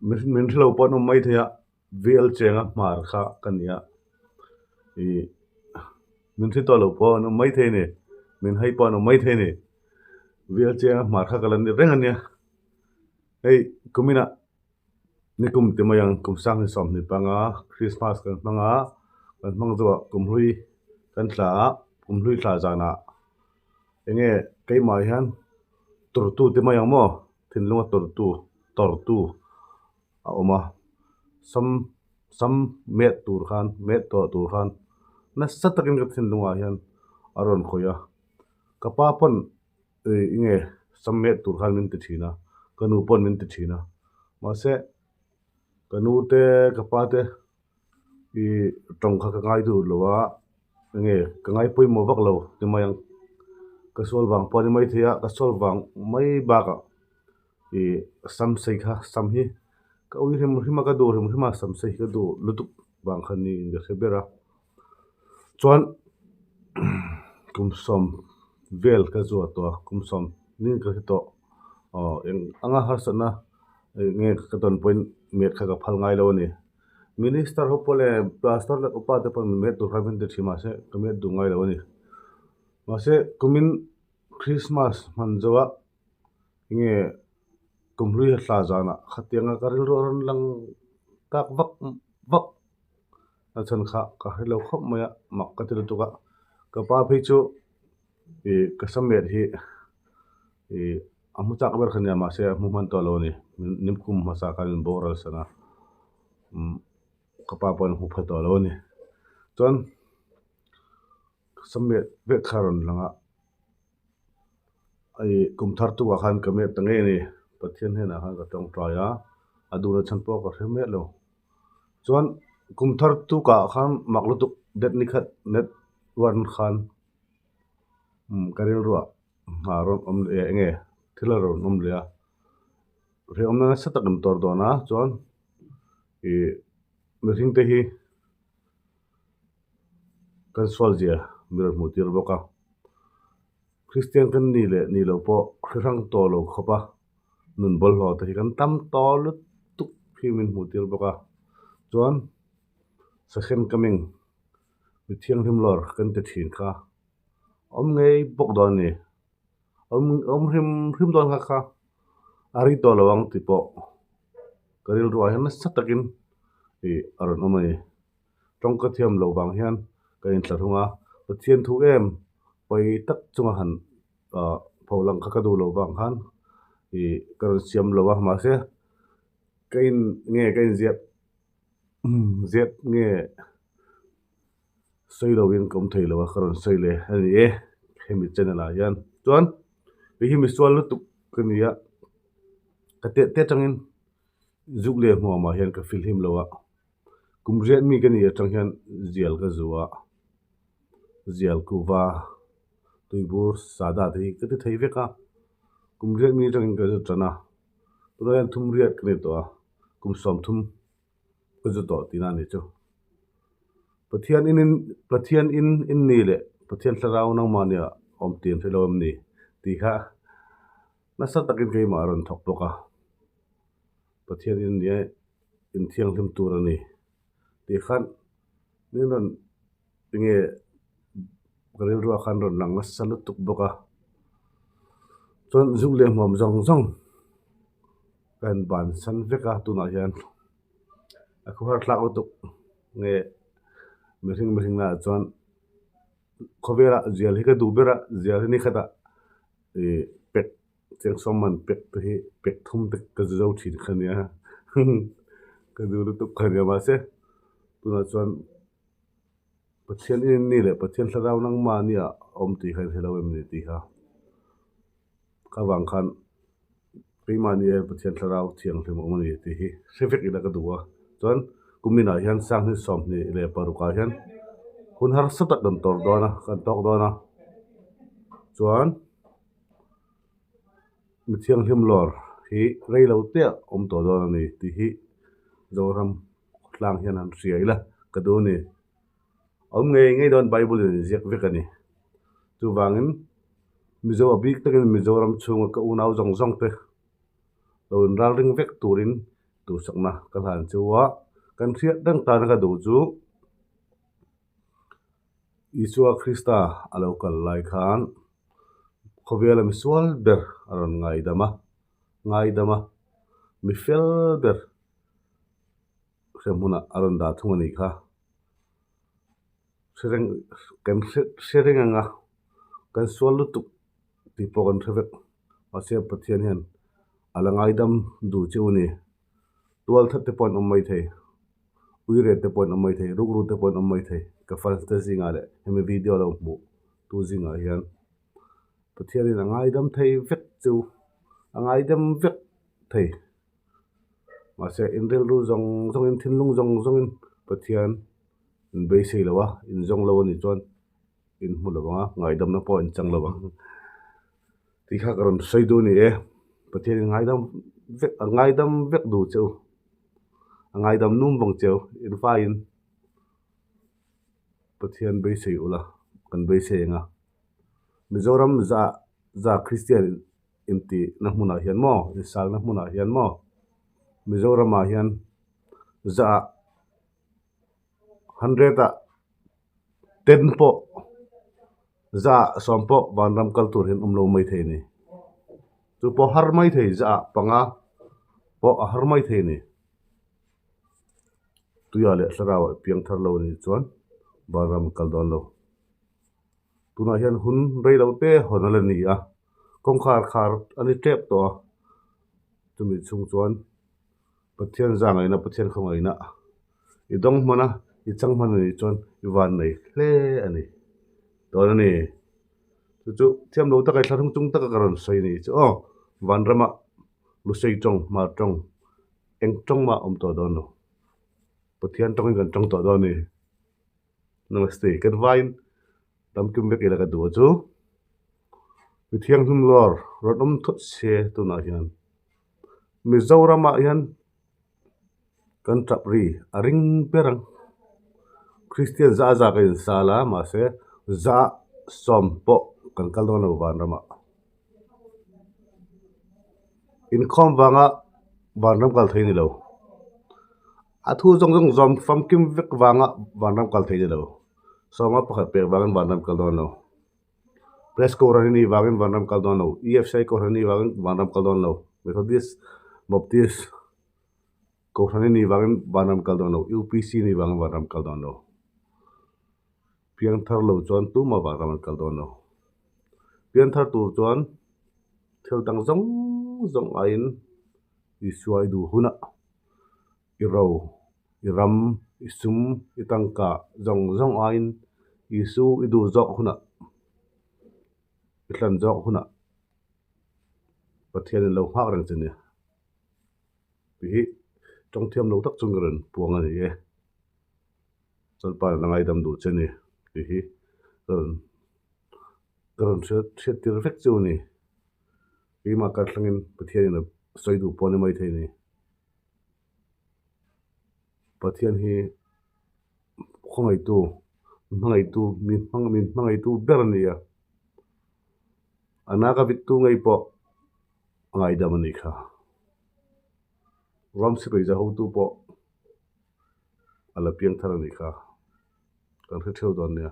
Min hre lo pawh an awm mai thei a, VL Chenga hmar kha ka ni a, ih min hre tawh lo pawh an awm mai thei a ni, min hai pawh an awm mai thei a ni. VL Chenga hmar kha ka la ni reng a nia. Hei kuminah ni kum ti mai ang kum sang hi 25 Christmas kan hmang a, kan hmang zawh ah kum hlui kan thla a, kum hlui thla zanah eng nge keimah hian tawrhtu ti mai ang maw? Thinlunga tawrhtu tawrhtu a awm a, sam sam met tur khan met tawh tur khan nasa takin ka thinlungah hian a rawn khawih a, ka pa pawn ih enge sam met tur khan min ti thin a, ka nu pawn min ti thin a, mahse ka nu te ka pa te ih tawng kha ka ngai duh lo a, enge ka ngai pawimawh vak lo ti mai ang, ka sual vang pawh a ni maithei a, ka sual vang mai bakah ih sam sei kha sam hi ka ui hrim hrim a ka duh hrim hrim a sam sei hi ka duh lutuk vang kha niin ka hre ber a, chuan kum sawm vel ka zuah tawh a kum sawm nin ka hre tawh aw eng anga harsatna eng nge ka tawn pawhin met kha ka phal ngai lo a ni. Minister ho pawh leh pastor leh upa te pawh min met tur khan min ti thin mahse ka met duh ngai lo a ni. Mahse kumin Christmas hman zo a enge kumhlui hla zanah khatianga ka rilru a rawn lang tak vak vak a chhan kha ka hre lo khawp mai a mak ka ti lutuk a ka pa phei chu ih ka samet hi ih a hmu chak ber kha nia mahse a hmu hman tawh lo a ni nimkhum hmasa khan in boral san a umm ka pa pawh an hmu pha tawh lo a ni chuan ka samet vek kha a rawn lang a ih kum thar tukah khan ka met ta ngei a ni Pathian hnenah khan ka tawngtai a a duhna chhan pawh ka hre miah lo chuan kum thar tukah khan mak lutuk det ni khat net one khan umm ka rilruah a rawn awm leh eng nge thil a rawn awm leh a hrehawmna nasa tak an tawr dawn a chuan ih mihring te hi kan sual zia min rawn hmuh tir bawk a Kristian kan ni leh ni lo pawh hre hrang tawh lo khawp a nun bawlhhlawh te hi kan tam tawh lutuk hi min hmuh tir bawk a chuan second coming mi thianghlim lawr kan ti thin kha. Awm ngei bawk dawn a ni. Awm awm hrim hrim dawn kha kha a ri tawh lo ang tih pawh ka rilruah hian nasa takin ih a rawn awm a ni. Tawng ka thiam loh vang hian ka inthlahrung a, Pathian thu em pawi tak chunga han ah pholang kha ka duh loh vang khan ih ka rawn siam lo a mahse ka in nge ka inziah ziah nge. Sawi lovin ka awm thei lo a, ka rawn sawi leh a ni e hemi channel ah hian. Chuan hei hi misual lutuk ka ni a, ka teh te atangin zuk leh hmuamah hian ka feel him lo a, kum riat mi ka nih atang hian zial ka zu a, zial kuva tuibur sada te hi ka ti thei vek a, kum riat mi atangin ka zu tan a, tunah hian thum riat ka ni tawh a, kum 30 ka zu tawh tihna a ni chu. Pathian in in Pathian in in ni leh Pathian thlarau nangmah nia awm tih an hre lo em ni tih kha nasa takin keimah a rawn thawk bawk a. Pathian in nia in thianghlim tur a ni tih khan min rawn enge ka rilruah khan rawn lang nasa lutuk bawk a. Chuan zuk leh hmuam zawng zawng ka han bansan vek a tunah hian a khawhar thlak lutuk nge mihring mihring lah chuan khawvela zial hi ka duh ber a zial hi ni khatah ih pek cheng man pek te hi pek thum te ka zu zo thin kha nia ka duh lutuk kha nia mahse tunah chuan Pathian in ni leh Pathian thlarau nangmahni ah awm tih kha inhre lo em ni tih kha ka vang khan keimahni hian Pathian thlarau thianghlim a awm a ni tih hi hre vek ila ka duh a chuan kuminah hian sanghnih 26 ah hian hun harsa tak kan tawrh dawn a kan tawk dawn a chuan mi thianghlim lawr hi rei lo te ah awm tawh dawn a ni tih hi Zoram khawtlang hian an hria ila ka duh a ni. Awm ngei ngei dawn Bible in ziak vek a ni. Chuvangin Mizo a bik takin Mizoram chhunga ka unau zawng zawng te lo inralring vek turin. Duhsakna ka hlan chu a, kan hriat reng tana ka duh chu Isua Krista a lo kal lai khan khawvela misual ber a rawn ngaidam a, ngaidam a, mi fel ber hremhmunah a rawn dah thung a nih kha. Hre reng kan hre reng ang a, kan sual lutuk tih pawh kan hre vek. Mahse Pathian hian a la ngaidam duh che u ni. Tual that te pawh an awm mai thei, uire te pawh an awm mai thei, rukru te pawh an awm mai thei. Ka fans te zingah leh hemi video lo hmuh tu zingah hian Pathianin a ngaidam thei vek chu a ngaidam vek thei. Mahse in rilru zawng zawngin thinlung zawng zawngin Pathian in beisei lo a, in zawng lo a nih chuan in hmu lo ang a, ngaidamna pawh in chang lo ang. Tih kha ka rawn sawi duh a ni e. Pathianin ngaidam vek a ngaidam vek duh che u. A ngaidam num vang che u. In faiin Pathian beisei ula kan beisei ang a. Mizoram za za Kristian intihna hmunah hian maw insalna hmunah hian maw Mizoramah hian za hundred ah ten pawh za sawm pawh vanram kal tur hian awm lo mai thei a ni. Chu pawh har mai thei za panga pawh a har mai thei a ni. Tuia leh thlarau ah piang thar lo a nih chuan vanram kal dawn lo. Tunah hian hun rei lo te hawn a la ni a, kawngkhar khar a ni tep tawh a, chumi chhung chuan Pathian zangaihna Pathian khawngaihna i dawng hman a, i chang hman a nih chuan i van nei hle a ni dawn a ni. Chu chu thiam lo taka i thlahrung chung taka ka rawn sawi a nih chu aw, vanrama Lusei tawng, Hmar tawng eng tawng mah a awm tawh dawn lo, Pathian tawngin kan tawng tawh dawn a ni. Namaste kan vaiin tamkim vek ila ka duh a chu mi thianghlim lawr rawn awm thawt se tunah hian Mizoramah hian kan tap ri a ring ber ang Kristian za za ka insal a mahse za sawm pawh kan kal dawn lo vanramah inkhawm vanga vanram kal thei a ni lo. A thu zawng zawng zawm famkim vek vanga vanram kal thei ni lo. Sawma pakhat pek vangin vanram kal dawn lo. Press Kohhran i nih vangin vanram kal dawn lo. EFCI Kohhran i nih vangin vanram kal dawn lo. Methodist, Baptist Kohhran i nih vangin vanram kal dawn lo. UPC i nih vangin vanram kal dawn lo. Piangthar lo chuan tumah vanram an kal dawn lo. Piangthar tur chuan thil dang zawng zawng aiin Isua i duh hunah i ro, i ram, i sum, i tangka zawng zawng aiin Isu i duh zawk hunah, i hlan zawk hunah Pathianin lo nghak reng che nia. Tih hi tawng thiam lo tak chung ka rawn puang a ni e. Chawlhpain a ngaidam duh che ni tih hi ka rawn ka rawn hriat tir vek chu a ni. Keimah kar thlangin Pathianin a sawi duh pawh a ni maithei a ni. Pathian hi khawngaihtu, hmangaihtu, mi hmang min hmangaihtu ber a ni a. A naka vittu ngei pawh a ngaidam a nih kha. Ram sipai za hotu pawh a la piang thar a nih kha. Kan hre theuh dawn nia.